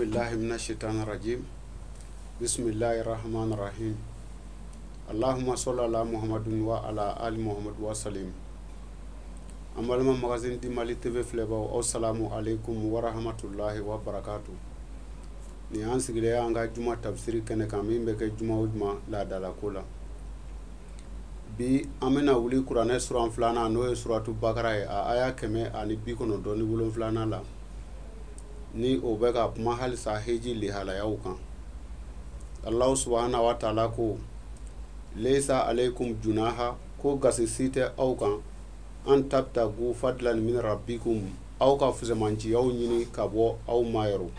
billahi minash shaitani rajim. Bismillahir rahmanir rahim. Allahumma salli ala Muhammadin wa ala ali Muhammad wa salim. An balima Magazine du Mali TV filɛbaw, aw salamu aleykum wa rahmatulahi wa barakatu. Nin y'an sigilen an ka juma tafsiri kɛnɛ kan min bɛ kɛ juma o juma laadalako la. Bi an bɛna wuli kuranɛ suran filanan, n'o ye suratu Bakara ye, a aya 197 la, ni o bɛ ka kuma halisa heji lihalayaw kan. Allahu subhanahu wa ta'ala ko leisa aleykum junaha, ko gasi si tɛ aw kan, an tabtagu fadlan min rabbikum, aw ka fusamanciyaw ɲini ka bɔ aw ma yɔrɔ.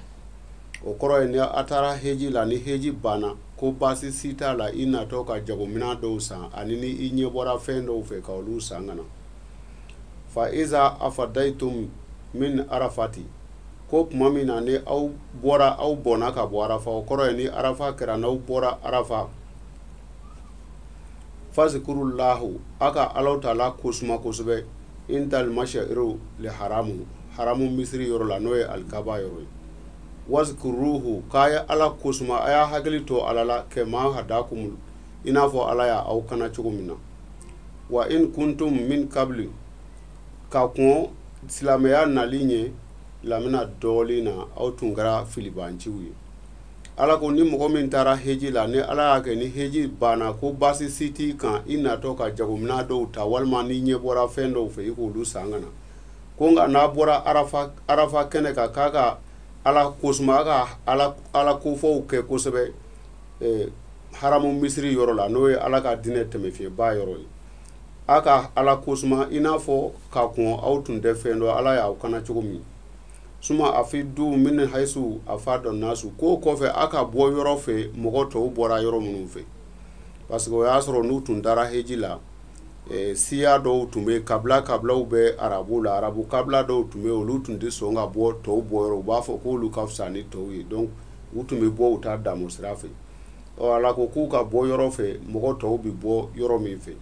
O kɔrɔ ye ni a taara heji la, ni heji banna, ko baasi si t'a la i natɔ ka jagominɛn dɔw san, ani ni i ɲɛ bɔra fɛn dɔw fɛ ka olu san ka na. Fa iza afadaitum min arafati, ko tuma min na ni aw bɔra, aw bɔnna ka bɔ Arafa, o kɔrɔ ye ni Arafa kɛra, n'aw bɔra Arafa, fazikurulahu, a ka Alahu taala kosuma kosɛbɛ, indal masha'iru li haramu, haramu misiri yɔrɔ la, n'o ye alikaba yɔrɔ ye. Wazkuruhu, k'a ye Ala kosuma, a y'a hakili to Ala la, kama hadakum, i n'a fɔ Ala y'a aw kana cogo min na. Wa in kuntum min kabli, ka kɔn silamɛya nali ɲɛ, lamina dɔɔlin na, aw tun kɛra filibanciw ye. Ala ko ni mɔgɔ min taara heji la, ni Ala y'a kɛ ni heji banna, ko baasi si t'i kan i natɔ ka jagominɛn dɔw ta, walima n'i ɲɛ bɔra fɛn dɔw fɛ i k'olu san ka na. Ko nka n'a bɔra Arafa kɛnɛ kan, k'a ka Ala kosuma, a ka Ala kofɔw kɛ kosɛbɛ, haramu misiri yɔrɔ la, n'o ye Ala ka diinɛ tɛmɛfiɲɛba yɔrɔ ye. A ka Ala kosuma i n'a fɔ ka kɔn aw tun tɛ fɛn dɔn, Ala y'aw kana cogo min. Suma afidu min haisu afadɔ nasu, k'o kɔfɛ a ka bɔ yɔrɔ fɛ mɔgɔ tɔw bɔra yɔrɔ minnu fɛ, parce que o y'a sɔrɔ n'u tun taara heji la, siya dɔw tun bɛ, kabila kabilaw bɛ arabu la, arabu kabila dɔw tun bɛ, olu tun tɛ sɔn ka bɔ tɔw bɔ yɔrɔ, u b'a fɔ k'olu ka fisa ni tɔw ye, donc u tun bɛ bɔ u ta damu sira fɛ. Ɔ Ala ko k'u ka bɔ yɔrɔ fɛ mɔgɔ tɔw bɛ bɔ yɔrɔ min fɛ.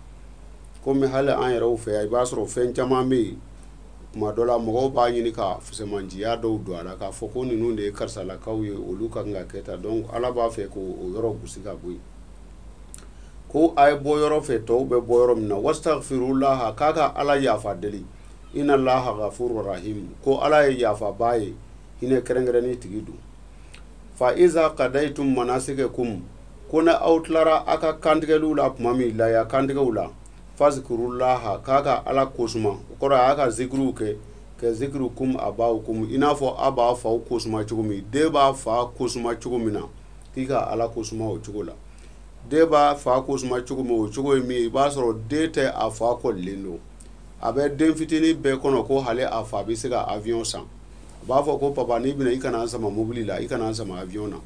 Komi hali an yɛrɛw fɛ yan, i b'a sɔrɔ fɛn caman bɛ yen, tuma dɔ la mɔgɔw b'a ɲini ka fusamanciya dɔw don a la, k'a fɔ ko ninnu de ye karisalakaw ye, olu ka kan ka kɛ tan. Donc Ala b'a fɛ k'o yɔrɔ gosi ka bɔ yen. Ko a ye bɔ yɔrɔ fɛ tɔw bɛ bɔ yɔrɔ min na. Wastaghfirulaha, k'a ka Ala yafa deli, inna Allaha ghafurur rahim, ko Ala ye yafabaa ye, hinɛ kɛrɛnkɛrɛnni tigi don. Fa iza qadaytum manasikakum, ko ni aw tilara a ka kantigɛliw la tuma min, laya kantigɛw la, fazkurulaha, k'a ka Ala kosuma, o kɔrɔ a y'a ka zikiriw kɛ, ka zikirikum abawukum, i n'a fɔ a b'a faw kosuma cogo min, den b'a fa kosuma cogo min na, k'i ka Ala kosuma o cogo la. Den b'a fa kosuma cogo min, o cogo ye min ye, i b'a sɔrɔ den tɛ a fa kɔlilen don, a bɛ den fitinin bɛɛ kɔnɔ ko hali a fa bɛ se ka avion san, a b'a fɔ ko papa n'i bɛna i kana n sama mobili la, i kana n sama avion na.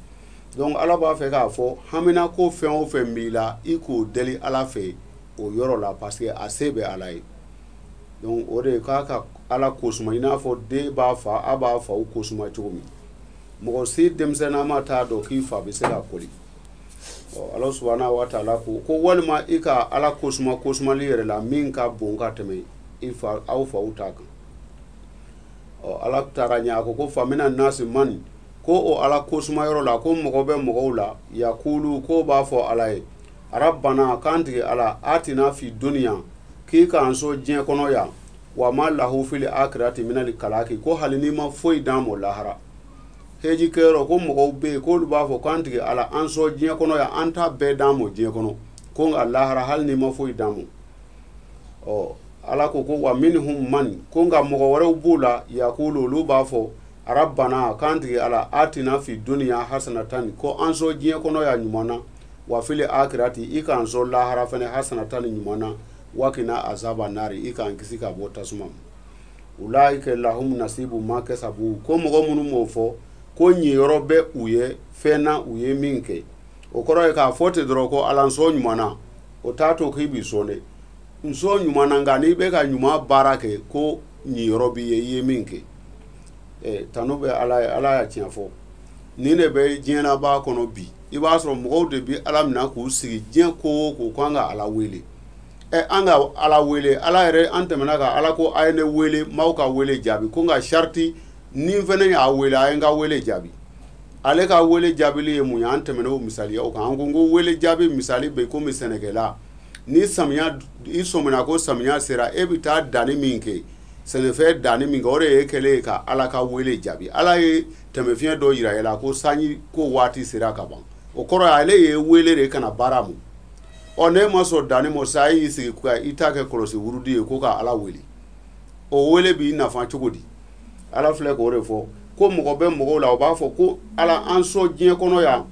Donc Ala b'a fɛ k'a fɔ hamina ko fɛn o fɛn b'i la, i k'o deli Ala fɛ o yɔrɔ la, parce que a se bɛ Ala ye. Donc o de ye k'a ka Ala kosuma i n'a fɔ den b'a fa, a b'a faw kosuma cogo min. Mɔgɔ si denmisɛnnama t'a dɔn k'i fa bɛ se ka koli. Ɔ Ala subahana wa taala ko walima i ka Ala kosuma kosumali yɛrɛ la min ka bon ka tɛmɛ i fa, aw faw ta kan. Ɔ Ala taara ɲɛ, a ko famina nasi man, ko o Ala kosuma yɔrɔ la, ko mɔgɔ bɛ mɔgɔw la, yakulu, ko b'a fɔ Ala ye, Arabana, k'an tigi Ala, atina fi duniya, k'i k'an so diɲɛ kɔnɔ yan, wa ma lahu fil akhirati minal kalaki, ko hali n'i ma foyi d'an ma lahara. Heji kɛyɔrɔ, ko mɔgɔw bɛ yen k'olu b'a fɔ k'an tigi Ala, an sɔn diɲɛ kɔnɔ yan, an ta bɛɛ d'an ma diɲɛ kɔnɔ, ko nka lahara hali n'i ma foyi d'an ma. Ɔ Ala ko wa minhum man, ko nka mɔgɔ wɛrɛw b'u la, yakulu, olu b'a fɔ Arabana, k'an tigi Ala, atina fi duniya hasanatan, ko an sɔn diɲɛ kɔnɔ yan ɲuman na, wa fili akhirati, i k'an sɔn lahara fɛnɛ hasanatan ɲuman na, wa kina azaba nari, i k'an kisi ka bɔ tasuma ma. Ulaika lahum nasibu ma kasabu, ko mɔgɔ minnu m'o fɔ, ko ɲiyɔrɔ bɛ u ye fɛn na u ye min kɛ. O kɔrɔ ye k'a fɔ ten dɔrɔn ko Ala n sɔn ɲuman na, o t'a to k'i b'i sɔn dɛ. N sɔn ɲuman na, nka n'i bɛ ka ɲuman baara kɛ, ko ɲiyɔrɔ b'i ye i ye min kɛ. Tanu bɛ Ala ye, Ala y'a tiɲɛ fɔ. Nin de bɛ diɲɛlabaa kɔnɔ bi. I b'a sɔrɔ mɔgɔw de bɛ Ala minɛ k'u sigi diɲɛ ko o ko k'an ka Ala wele. An ka Ala wele, Ala yɛrɛ an tɛmɛna ka Ala ko a ye ne wele, m'aw ka wele jaabi, ko nka sariti ni n fɛnɛ y'a wele, a ye n ka wele jaabi. Ale ka wele jaabili ye mun ye? An tɛmɛna o misaliyaw kan. An ko ko wele jaabi misali bɛ komi sɛnɛkɛla. Ni samiya i sɔmina ko samiya sera, e bɛ taa danni min kɛ, sɛnɛfɛn danni min kɛ, o de ye kɛlen ye ka Ala ka wele jaabi. Ala ye tɛmɛfiɲɛ dɔ yira e la ko sanji ko waati sera ka ban. O kɔrɔ ye ale ye wele de ka na baara ma. Ɔ n'e ma sɔn danni ma sa, e y'i sigi ka i ta kɛ kɔlɔsi wurudi ye ko ka Ala wele. O wele b'i nafa cogo di? Ala filɛ k'o de fɔ ko mɔgɔ bɛ mɔgɔw la, o b'a fɔ ko Ala an sɔn diɲɛ kɔnɔ yan,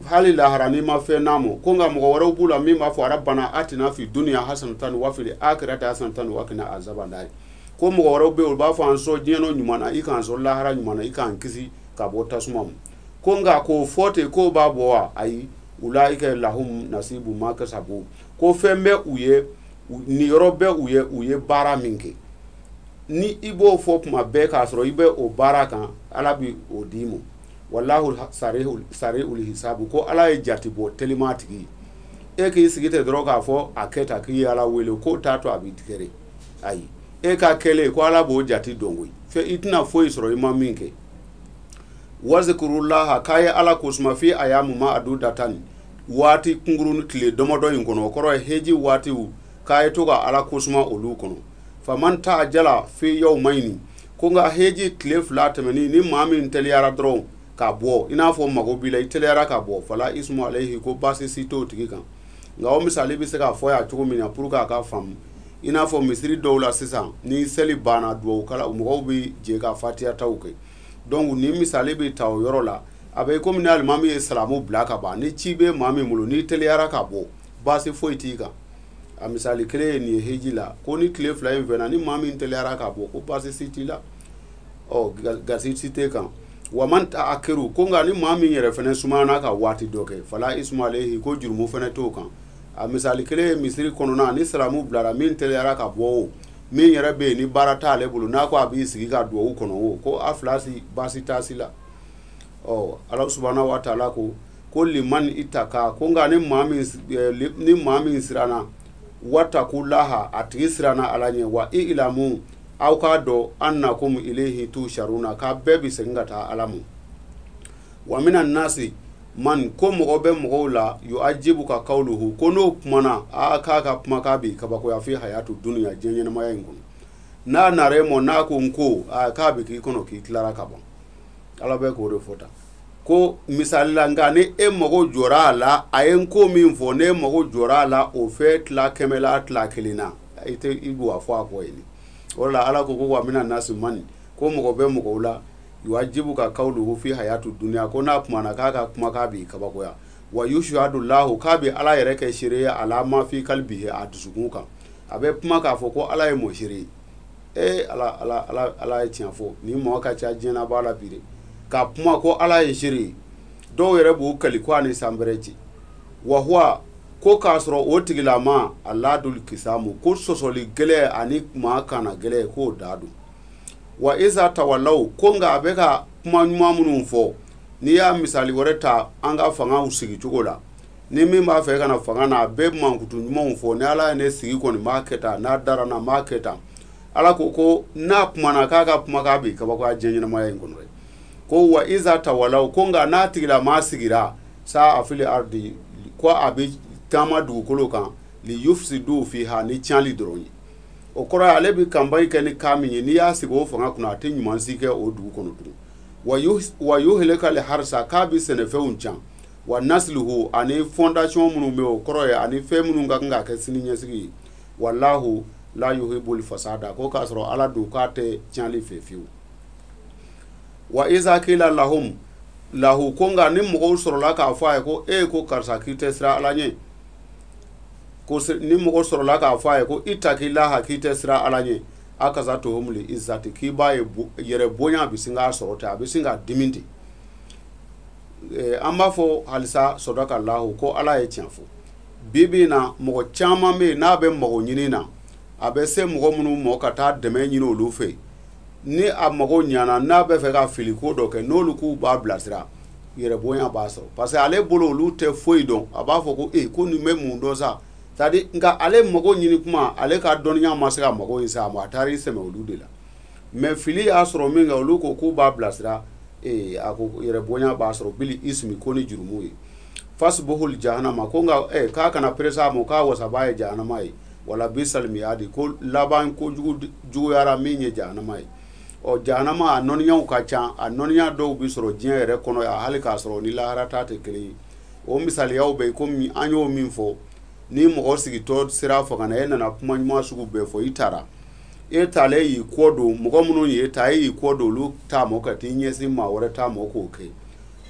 hali lahara n'i ma fɛn d'an ma. Ko nka mɔgɔ wɛrɛw b'u la min b'a fɔ rabbana atina fi dunya hasanatan wa fil akhirati hasanatan wa qina azaban nar. Ko mɔgɔ wɛrɛw bɛ yen, olu b'a fɔ an sɔn diɲɛ nɔ ɲuman na, i k'an sɔn lahara ɲuman na, i k'an kisi ka bɔ tasuma ma. Ko nka k'o fɔ ten k'o b'a bɔ wa? Ayi, ulaika lahum nasibu ma kasabu. Ko fɛn bɛ u ye, niyɔrɔ bɛ u ye, u ye baara min kɛ. Ni i b'o fɔ kuma bɛɛ k'a sɔrɔ i bɛ o baara kan, Ala bɛ o d'i ma. Wallahu sari'ul hisabu. Ko Ala ye jatibɔ telima tigi ye. E k'i sigi ten dɔrɔn k'a fɔ a kɛ tan k'i ye Ala wele, k'o t'a to a b'i tigɛrɛ. Ayi, e ka kɛlen ko Ala b'o jate dɔn koyi. Fɛn i tɛna foyi sɔrɔ i ma min kɛ. Wazikurullaha, k'a ye Ala kosuma fi ayamu ma adu datan, waati kunkurun tile damadɔ in kɔnɔ, o kɔrɔ ye heji waatiw, k'a ye to ka Ala kosuma olu kɔnɔ. Faman ta'ajjala fi yawmayni, ko nka heji tile 2 tɛmɛni, ni maa min teliyara dɔrɔn ka bɔ, i n'a fɔ mago b'i la, i teliyara ka bɔ, fala ismu alayhi, ko baasi si t'o tigi kan. Nka o misali bɛ se ka fɔ yan cogo min na pour que a ka faamu, i n'a fɔ misiri dɔw la sisan, ni seli banna duwawu kala, mɔgɔw bɛ jɛ ka fatiya taw kɛ. Donc ni misali bɛ ta o yɔrɔ la, a bɛ komi ni alimami ye salamu bila ka ban, ni ci bɛ maa min bolo, n'i teliyara ka bɔ, baasi foyi t'i kan. A misali kelen ye nin ye heji la, ko ni tile 2 in fɛnna, ni maa min teliyara ka bɔ, ko baasi si t'i la, ɔ gasi si t'e kan. Wa man ta'akhiru, ko nka ni maa min yɛrɛ fɛnɛ sumayana ka waati dɔ kɛ, fala ismu alayhi, ko jurumu fɛnɛ t'o kan. A misali kelen ye misiri kɔnɔna, ni salamu bilara, min teliyara ka bɔ o, min yɛrɛ bɛ yen ni baara t'ale bolo, n'a ko a b'i sigi ka duwawu kɔnɔ o, ko a fila si baasi t'a si la. Ɔ Ala subahana wa taala ko ko liman itaka, ko nka ni maa min siranna, watakulaha, a tigi siranna Ala ɲɛ, wa ilamu, aw k'a dɔn annakum ilayhi tusharuna, k'a bɛɛ bɛ segin ka taa Ala ma. Wa minan nasi man, ko mɔgɔ bɛ mɔgɔw la, yu'ajibu ka kawluhu, ko n'o kumana, a k'a ka kumakan b'i kabakoya fi hayatu dunya, diɲɛ ɲɛnamaya in kɔnɔ. N'a nara e ma, n'a ko n ko, a k'a bɛ k'i kɔnɔ k'i tilara ka ban. Ala bɛ k'o de fɔ tan. Ko misali la, nka ni e mago jɔra a la, a ye n ko min fɔ, n'e mago jɔra a la, o fɛn tila 100 la, tila 1 na, i tɛ i b'o fɔ a kɔ ye. O de la Ala ko ko wa mina nasi man, ko mɔgɔ bɛ mɔgɔw la, yu'ajibu ka kawluhu fi hayatu dunya, ko n'a kumana k'a ka kumakan b'i kabakoya. Wa yushhadu lahu, k'a bɛ Ala yɛrɛ kɛ seere ye ala ma fi kalbihi, a dusukun kan. A bɛ kuma k'a fɔ ko Ala ye mɔgɔ seere ye. Ee Ala, Ala, Ala, Ala ye tiɲɛ fɔ, ni mɔgɔ ka ca diɲɛ na b'a la bi dɛ. Ka kuma ko Ala ye seere ye, dɔw yɛrɛ b'u kali ko a ni sanbɛrɛ cɛ. Wa huwa, ko k'a sɔrɔ o tigilama aladul kisamu, ko sɔsɔli gɛlɛn ani maa kana gɛlɛn, k'o da don. Wa iza tawallaw, ko nka a bɛ ka kuma ɲuman minnu fɔ, n'i y'a misali wɛrɛ ta an ka fangaw sigi cogo la, ni min b'a fɛ ka na fanga na, a bɛ mankutu ɲumanw fɔ, ni Ala ye ne sigi kɔni n b'a kɛ tan, n'a dara n na n b'a kɛ tan. Ala ko ko n'a kumana k'a ka kumakan b'i kabakoya diɲɛ ɲɛnamaya in kɔnɔ dɛ. Ko wa iza tawallaw, ko nka n'a tigilama sigira, sa a fili ardi, ko a bɛ taama dugukolo kan, li yufsidu fiha, ni tiɲɛli dɔrɔn ye. O kɔrɔ ye ale bɛ kanpaɲi kɛ ni kan min ye, n'i y'a sigi o fanga kunna, a tɛ ɲuman si kɛ o dugu kɔnɔ tugun. Wa yuhlika li harsa, k'a bɛ sɛnɛfɛnw can. Wa nasluhu, ani fondation minnu bɛ yen, o kɔrɔ ye ani fɛn minnu ka kan ka kɛ sini ɲɛsigi ye. Wallahu la yuhibbul fasada, ko k'a sɔrɔ Ala don k'a tɛ tiɲɛli fɛ fiyewu. Wa iza kila lahum lahu, ko nka ni mɔgɔw sɔrɔla k'a fɔ a ye ko e ko karisa k'i tɛ siran Ala ɲɛ, ko ni mɔgɔ sɔrɔla k'a fɔ a ye ko itakilaha, k'i tɛ siran Ala ɲɛ, a kasa tohum li izzati, k'i b'a ye yɛrɛ bonya bɛ sin k'a sɔrɔ ten, a bɛ sin ka dimi ten. An b'a fɔ halisa sɔdaka lahu, ko Ala ye tiɲɛ fɔ. Bi bi in na mɔgɔ caman bɛ yen n'a bɛ mago ɲini na, a bɛ se mɔgɔ minnu ma ka taa dɛmɛ ɲini olu fɛ, ni a mago ɲana, n'a bɛ fɛ ka fili ko dɔ kɛ, n'olu k'u b'a bilasira, yɛrɛ bonya b'a sɔrɔ. Parce que ale bolo olu tɛ foyi dɔn, a b'a fɔ ko e ko nin bɛ mun dɔn sa, c'est à dire nka ale mago ɲini kuma, ale ka dɔnniya ma se ka mago in s'a ma, a taara i sɛmɛ olu de la. Mais fili y'a sɔrɔ min kɛ, olu ko k'u b'a bilasira, A ko yɛrɛ bonya b'a sɔrɔ bili ismi ko ni jurumu ye fasbuhul jahanama ko nka k'a kana presa a ma k'a wasaba ye jahanama ye wala bisal miyadi ko laban ko juguyara min ye jahanama ye. Ɔ jahanama a nɔniyaw ka ca, a nɔniya dɔw bɛ sɔrɔ diɲɛ yɛrɛ kɔnɔ yan hali k'a sɔrɔ ni lahara ta tɛ kelen ye. O misaliyaw bɛ yen komi an y'o min fɔ, ni mɔgɔ sigitɔ sera fanga na e nana kuma ɲuman sugu bɛɛ fɔ i taara, e taalen y'i kɔ don mɔgɔ minnu ye ta e y'i kɔ don olu ta mɔ ka t'i ɲɛsin maa wɛrɛ ta mɔ k'o kɛ.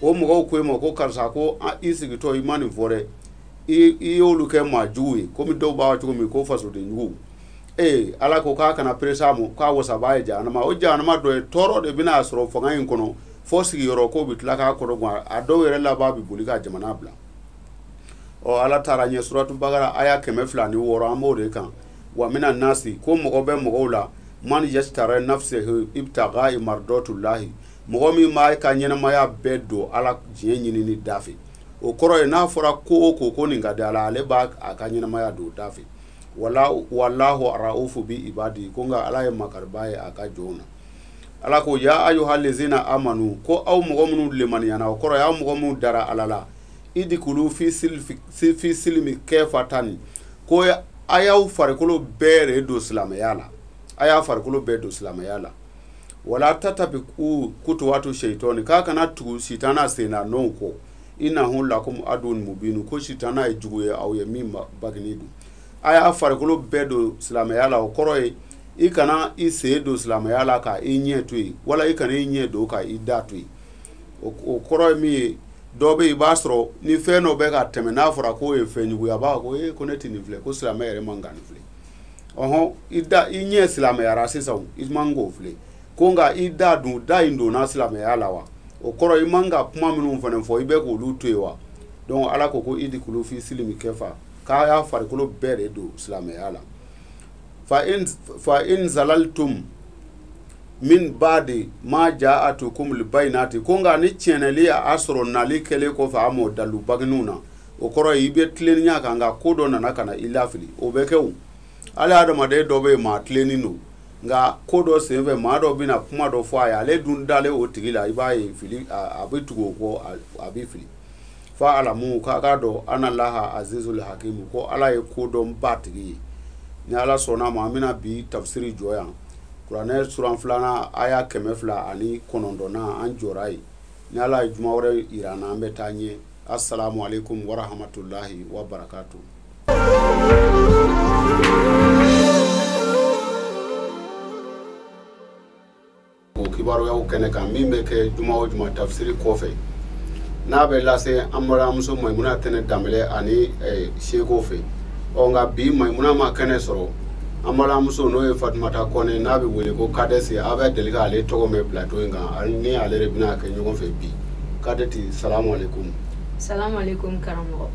O mɔgɔw ko e ma ko karisa ko i sigitɔ i ma nin fɔ dɛ, i y'olu kɛ maa jugu ye komi dɔw b'a cogo min ko fasoden jugu. Ala ko k'a kana presa a ma k'a wasaba ye jahanama. O jahanama dɔ ye tɔɔrɔ de bɛna sɔrɔ fanga in kɔnɔ fo sigiyɔrɔ ko bɛ tila k'a kɔrɔ gan, a dɔw yɛrɛ laban bɛ boli ka jamana bila. Ɔ Ala taara ɲɛ suratu Bakara aya 206 an b'o de kan. Wa mina nasi ko mɔgɔ bɛ mɔgɔw la man yashtara nafsihi ibtaga mardatullahi, mɔgɔ min b'a ka ɲɛnamaya bɛɛ don Ala diɲɛ ɲinini da fɛ. O kɔrɔ ye n'a fɔra ko o ko ko nin ka di Ala, ale b'a a ka ɲɛnamaya don da fɛ. Wallahu raufu bi ibadi, ko nka Ala ye makariba ye a ka jɔnw na. Ala ko ya ayyuhal lezina amanu, ko aw mɔgɔ minnu lemaniyana, o kɔrɔ ye aw mɔgɔ minnu dara Ala la, idikulu fi silimi kɛfatani, ko a y'aw farikolo bɛɛ de don silamɛya la, a y'a farikolo bɛɛ don silamɛya la. Wala tatabiku kutuwatu shaitani, k'a kana tugu sitana senna nɔw kɔ, innahu lakum adun mubinu, ko sitana ye jugu ye aw ye min bagini don. A y'a farikolo bɛɛ don silamɛya la, o kɔrɔ ye i kana i sen don silamɛya la ka i ɲɛ to yen, wala i kana i ɲɛ don ka i da to yen. O kɔrɔ ye min ye, dɔw bɛ yen i b'a sɔrɔ ni fɛn dɔ bɛ ka tɛmɛ n'a fɔra k'o ye fɛn jugu ye, a b'a fɔ ko ee ko ne tɛ nin filɛ, ko silamɛ yɛrɛ man kan nin filɛ. Ɔhɔn, i da i ɲɛ silamɛyara sisan, i man k'o filɛ, ko nka i da dun, da in donna silamɛya la wa? O kɔrɔ i man ka kuma minnu fana fɔ i bɛ k'olu to yen wa? Donc Ala ko ko idikulu fi silimi kɛfa, k'a y'a farikolo bɛɛ de don silamɛya la. Fa in zalaltum min baadi ma ja'atukum libayinati, ko nka ni tiɲɛnɛli y'a sɔrɔ nali kɛlen kɔfɛ a m'o dalu baginw na, o kɔrɔ ye i bɛ tilennenya kan nka ko dɔ nana ka na i lafili, o bɛ kɛ o. Hali adamaden dɔ bɛ yen maa tilennen don, nka ko dɔ senfɛ maa dɔ bɛna kuma dɔ fɔ a ye, ale dun dalen o tigi la, i b'a ye fili a bɛ tugu o kɔ, a bɛ fili. Fa alamu, k'a k'a dɔn ana laha azizul hakimu, ko Ala ye kodɔnba tigi ye. Ni Ala sɔnna ma, an bɛna bi tafsiri jɔ yan. Kuranɛ suran 2 aya 209 an jɔra yen. Ni Ala ye juma wɛrɛ yira an na, an bɛ taa ɲɛ. Assalamu alaikum wa rahmatullahi wa barakatuh. O kibaruyaw kɛnɛ kan min bɛ kɛ juma o juma tafsiri kɔfɛ, n'a bɛ lase an balimamuso Mayimuna Tɛnɛ Danbɛlɛ ani Seko fɛ. Ɔ nka bi Mayimuna ma kɛnɛ sɔrɔ, an balimamuso n'o ye Fatumata Kɔnɛ n'a bɛ wele ko Kadɛsi, a bɛ deli k'ale tɔgɔ mɛn plateau in kan, ni ale de bɛna kɛ ɲɔgɔn fɛ bi. Kadɛti, salamu aleykum. Salamu aleykum karamɔgɔ.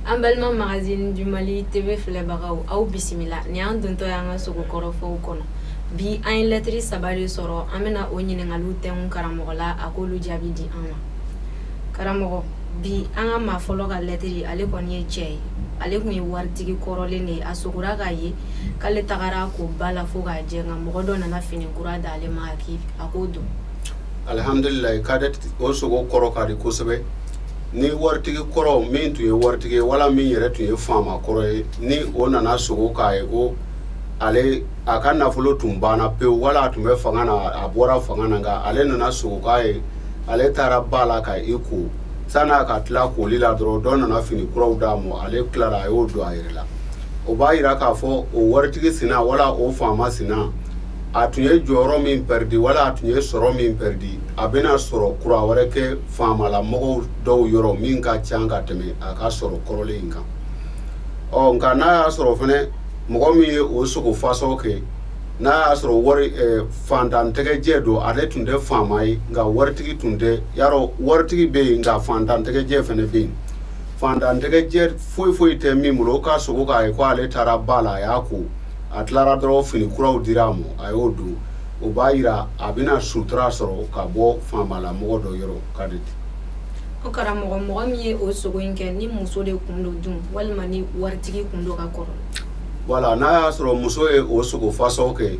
An balima Magazine du Mali TV filɛbagaw, aw bisimila. Nin y'an dontɔ ye an ka sogo kɔrɔfɔw kɔnɔ. Bi an ye lɛtiri 3 de sɔrɔ, an bɛna o ɲininkaliw tɛnku karamɔgɔ la, a k'olu jaabi di an ma. Karamɔgɔ, bi an ka maa fɔlɔ ka lɛtiri, ale kɔni ye cɛ ye. Ale tun ye waritigi kɔrɔlen de ye, a sogora k'a ye k'ale tagara ko ba la fo k'a jɛ, nka mɔgɔ dɔ nana fini kura d'ale ma a k'o don. Alihamdulilayi, Kadɛti, o sogo kɔrɔ ka di kosɛbɛ. Ni waritigi kɔrɔ min tun ye waritigi ye wala min yɛrɛ tun ye faama kɔrɔ ye, ni o nana sogo k'a ye ko ale a ka nafolo tun banna pewu, wala a tun bɛ fanga na, a bɔra fanga na, nka ale nana sogo k'a ye, ale taara ba la ka i ko, san'a ka tila koli la dɔrɔn dɔ nana fini kuraw d'a ma, ale tilara a y'o don a yɛrɛ la. O b'a yira k'a fɔ o waritigi sina wala o faama sina, a tun ye jɔyɔrɔ min pɛridi wala a tun ye sɔrɔ min pɛridi, a bɛna sɔrɔ kura wɛrɛ kɛ faamalamɔgɔw dɔw yɔrɔ min ka ca ka tɛmɛ a ka sɔrɔ kɔrɔlen in kan. Ɔ nka n'a y'a sɔrɔ fɛnɛ mɔgɔ min ye o sogo fasɔn kɛ, n'a y'a sɔrɔ wari fantantɛgɛjɛ don, ale tun tɛ faama ye nka waritigi tun tɛ, yarɔ waritigi bɛ yen nka fantantɛgɛjɛ fɛnɛ bɛ yen. Fantantɛgɛjɛ foyi foyi tɛ min bolo, o ka sogo k'a ye ko ale taara ba la, a y'a ko, a tilara dɔrɔn fini kuraw dira a ma, a y'o don. O b'a yira a bɛna sutura sɔrɔ ka bɔ faamalamɔgɔ dɔ yɔrɔ. Kadɛti. O karamɔgɔ, mɔgɔ min ye o sogo in kɛ, ni muso de kun don dun, walima ni waritigi kun don ka kɔrɔ? Wala, n'a y'a sɔrɔ muso ye o sogo fasɔn kɛ,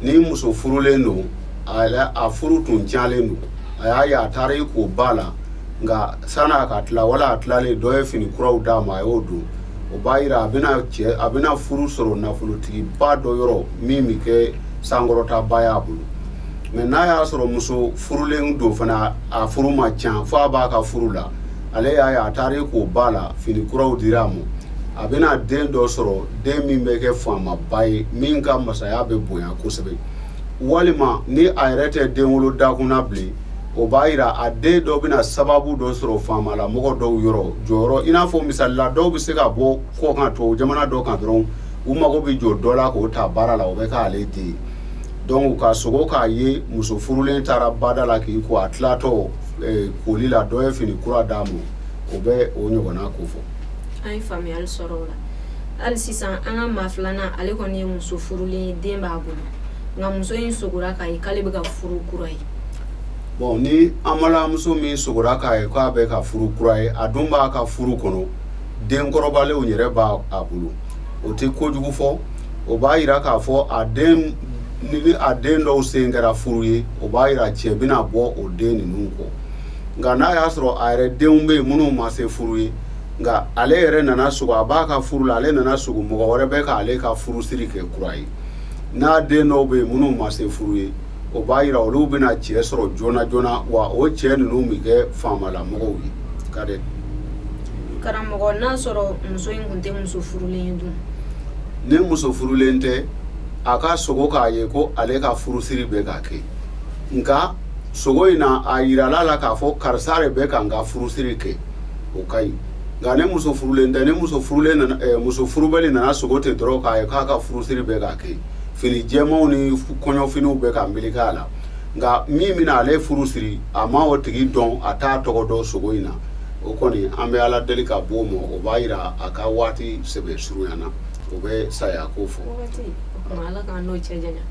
ni muso furulen don, a furu tun calen don, A y'a ye a taara i ko ba la, nka san'a ka tila wala a tilalen dɔ ye fini kuraw d'a ma, a y'o don. O b'a yira a bɛna cɛ, a bɛna furu sɔrɔ nafolotigiba dɔ yɔrɔ min bɛ kɛ sankɔrɔtaba y'a bolo. Mais n'a y'a sɔrɔ muso furulen don fana, a furu ma ca fo a b'a ka furu la, ale y'a ye a taara i ko ba la, fini kuraw dira a ma, a bɛna den dɔ sɔrɔ, den min bɛ kɛ faamaba ye, min ka masaya bɛ bonya kosɛbɛ. Walima ni a yɛrɛ tɛ den wolo dakunna bilen, o b'a yira a den dɔ bɛna sababu dɔ sɔrɔ faamalamɔgɔ dɔw yɔrɔ jɔyɔrɔ. I n'a fɔ misali la, dɔw bɛ se ka bɔ kɔkan tubabu jamana dɔ kan dɔrɔn, u mago bɛ jɔ dɔ la k'o ta baara la, o bɛ k'ale den ye. Donc ka sogo k'a ye muso furulen taara bada la k'i ko, a tilatɔ koli la, dɔ ye fini kura d'a ma, o bɛ o ɲɔgɔnna ko fɔ. An ye faamuyali sɔrɔ o la. Hali sisan an ka maa filanan, ale kɔni ye muso furulen ye, den b'a bolo, nka muso in sogora k'a ye k'ale bɛ ka furu kura ye. Bon, ni an balimamuso min sogora k'a ye k'a bɛ ka furu kura ye, a dun b'a ka furu kɔnɔ, den kɔrɔbalenw yɛrɛ b'a a bolo, o tɛ kojugu fɔ. O b'a yira k'a fɔ a den, ni a den dɔw sen kɛra furu ye, o b'a yira cɛ bɛna bɔ o den ninnu kɔ. Nka n'a y'a sɔrɔ a yɛrɛ denw bɛ yen minnu ma se furu ye, nka ale yɛrɛ nana sogo, a b'a ka furu la, ale nana sogo mɔgɔ wɛrɛ bɛ k'ale ka furusiri kɛ kura ye, n'a den dɔw bɛ yen minnu ma se furu ye, o b'a yira olu bɛna cɛ sɔrɔ joona joona, wa o cɛ ninnu bɛ kɛ faamalamɔgɔw ye ka dɛ. Karamɔgɔ, n'a sɔrɔ muso in tun tɛ muso furulen ye dun? Ni muso furulen tɛ, a ka sogo k'a ye ko ale ka furusiri bɛ ka kɛ, nka sogo in na a yirala la k'a fɔ karisa de bɛ ka n ka furusiri kɛ, o ka ɲi. Nka ni muso furulen tɛ, ni muso furulen nana, muso furubali nana sogo ten dɔrɔn k'a ye k'a ka furusiri bɛ ka kɛ, fini jɛmanw ni kɔɲɔfiniw bɛ ka meleke a la, nka min bɛna ale furu siri, a ma o tigi dɔn, a t'a tɔgɔ dɔn sogo in na, o kɔni an bɛ Ala deli ka bɔ o ma. O b'a yira a ka waati sɛbɛ surunyana, o bɛ saya ko fɔ. Wagati o tuma, Ala k'an n'o cɛ janya.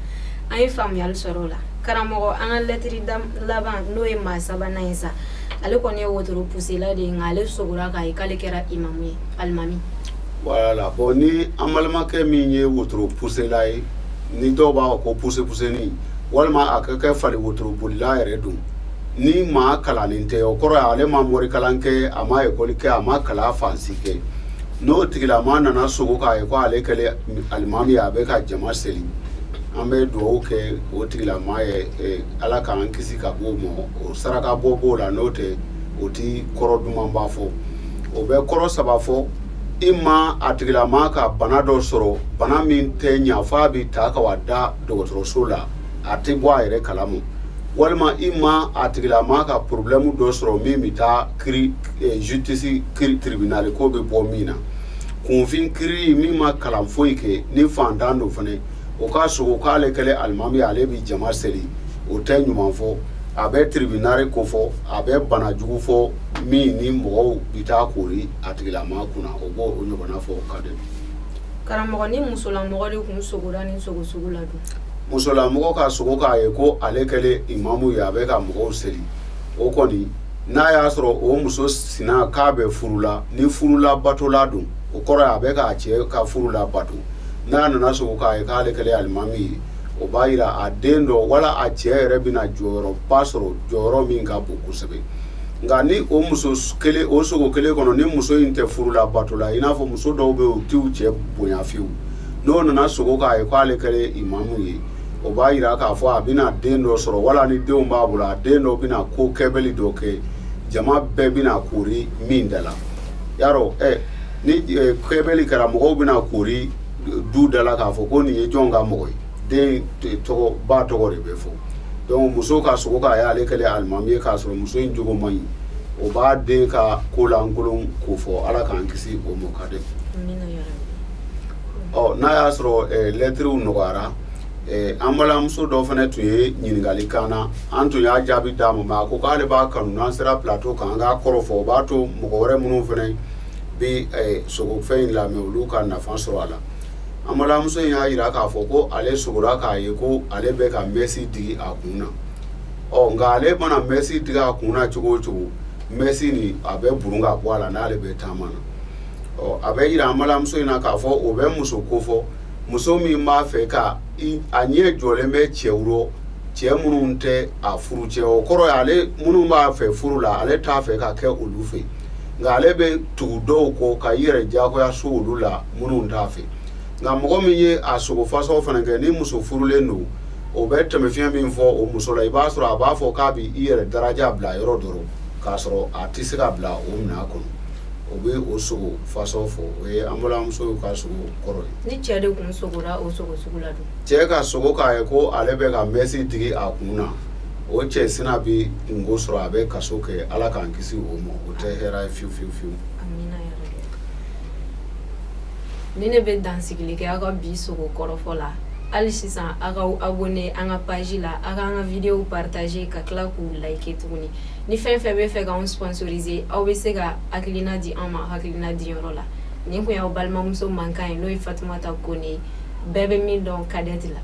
An ye faamuyali sɔrɔ o la. Karamɔgɔ, an ka lɛtiri laban, n'o ye maa sabanan ye sa, ale kɔni ye wotoro pusela de ye, nka ale sogora k'a ye k'ale kɛra imamu ye, alimami. Voilà, bon, ni an balimakɛ min ye wotoro pusela ye, ni dɔw b'a fɔ ko puse puseni, walima a ka kɛ fali wotoro bolila yɛrɛ don, ni maa kalannen tɛ, o kɔrɔ ye ale ma morikalan kɛ, a ma ekɔli kɛ, a ma kalan fan si kɛ, n'o tigilama nana sogo k'a ye ko ale kɛlen alimami ye, a bɛ ka jama seli, an bɛ dugawu kɛ o tigilama ye, Ala k'an kisi ka bɔ o ma. O saraka bɔ b'o la, n'o tɛ o ti kɔrɔ dumanba fɔ. O bɛ kɔrɔ saba fɔ. I ma a tigilama ka bana dɔ sɔrɔ, bana min tɛ ɲa f'a bɛ ta ka wa da dɔgɔtɔrɔso la, a tɛ bɔ a yɛrɛ kalama, walima i ma a tigilama ka problème dɔ sɔrɔ min bɛ taa kiri justice kiri tribunal ko bɛ bɔ min na. Kunfin kiri min ma kalan foyi kɛ, ni fantan don fana, o ka sogo k'ale kɛlen alimami ye, ale bɛ jama seli, o tɛ ɲuman fɔ. A bɛ tribunal ko fɔ, a bɛ bana jugu fɔ min ni mɔgɔw bɛ taa koori a tigilama kunna, o b'o ɲɔgɔnna fɔ ka de. Karamɔgɔ, ni musolamɔgɔ de kun sogora ni sogo sugu la dun? Musolamɔgɔ ka sogo k'a ye ko ale kɛlen imamu ye, a bɛ ka mɔgɔw seli, o kɔni n'a y'a sɔrɔ o muso sina k'a bɛ furu la, ni furula batola don, o kɔrɔ ye a bɛ k'a cɛ ka furu la bato, n'a nana sogo k'a ye k'ale kɛlen alimami ye, o b'a yira a den dɔ wala a cɛ yɛrɛ bɛna jɔyɔrɔba sɔrɔ, jɔyɔrɔ min ka bon kosɛbɛ. Nka ni o muso kelen, o sogo kelen kɔnɔ, ni muso in tɛ furu la bato la, i n'a fɔ muso dɔw bɛ yen u t'u cɛ bonya fiyewu, n'o nana sogo k'a ye k'ale kɛlen imamu ye, o b'a yira k'a fɔ a bɛna den dɔ sɔrɔ, wala ni denw b'a bolo, a den dɔ bɛna ko kɛbɛli dɔ kɛ, jama bɛɛ bɛna koori min da la. Yarɔ ni kɛbɛli kɛra, mɔgɔw bɛna koori du da la k'a fɔ ko nin ye jɔn ka mɔgɔ ye, den tɔgɔ, ba tɔgɔ de bɛ fɔ. Donc muso ka sogo k'a ye ale kɛlen alimami ye k'a sɔrɔ muso in jogo man ɲi, o b'a den ka ko lankolon ko fɔ. Ala k'an kisi o ma ka dɛ. Ɔ n'a y'a sɔrɔ lɛtiriw nɔgɔyara, an balimamuso dɔ fana tun ye ɲininkali kan na, an tun y'a jaabi d'a ma, mais a ko k'ale b'a kanu n'an sera plateau kan an k'a kɔrɔ fɔ, o b'a to mɔgɔ wɛrɛ minnu fana bɛ sogofɛn in lamɛn, olu ka nafa sɔrɔ a la. An balimamuso in y'a yira k'a fɔ ko ale sogora k'a ye ko ale bɛ ka mɛsi digi a kun na. Ɔ nka ale mana mɛsi digi a kun na cogo o cogo, mɛsi nin a bɛ burun ka bɔ a la n'ale bɛ taama na. Ɔ a bɛ yira an balimamuso in na k'a fɔ o bɛ muso ko fɔ, muso min b'a fɛ ka a ɲɛ jɔlen bɛ cɛw rɔ. Cɛ minnu tɛ a furu cɛ, o kɔrɔ ye ale minnu b'a fɛ furu la, ale t'a fɛ ka kɛ olu fɛ, nka ale bɛ tugu dɔw kɔ ka i yɛrɛ diyagoya so olu la minnu t'a fɛ. Nka mɔgɔ min ye a sogo fasɔn fana kɛ, ni muso furulen don, o bɛ tɛmɛfiɲɛ min fɔ o muso la, i b'a sɔrɔ a b'a fɔ k'a bɛ i yɛrɛ daraja bila yɔrɔ dɔ rɔ, k'a sɔrɔ a tɛ se ka bila o minɛn kɔnɔ. O bɛ o sogo fasɔn fɔ. O ye an balimamusow ka sogo kɔrɔ ye. Ni cɛ de kun sogora o sogo sugu la dun? Cɛ ka sogo k'a ye ko ale bɛ ka mɛsi digi a kun na, o cɛ sina bɛ kungo sɔrɔ, a bɛ kaso kɛ. Ala k'an kisi o ma, o tɛ hɛrɛ ye fiyewu fiyewu fiyewu. Amina yarabi. Ni ne bɛ dansigili kɛ aw ka bi sogo kɔrɔfɔ la. Hali sisan, aw k'aw abonné an ka page la, aw k'an ka vidéo partager, ka tila k'u liker tuguni. Ni fɛn fɛn bɛ fɛ k'anw sponsoriser, aw bɛ se ka hakilina di an ma hakilina di yɔrɔ la. Nin kun y'aw balimamuso mankan ye, n'o ye Fatumata Kone ye, bɛɛ bɛ min dɔn Kadɛti la.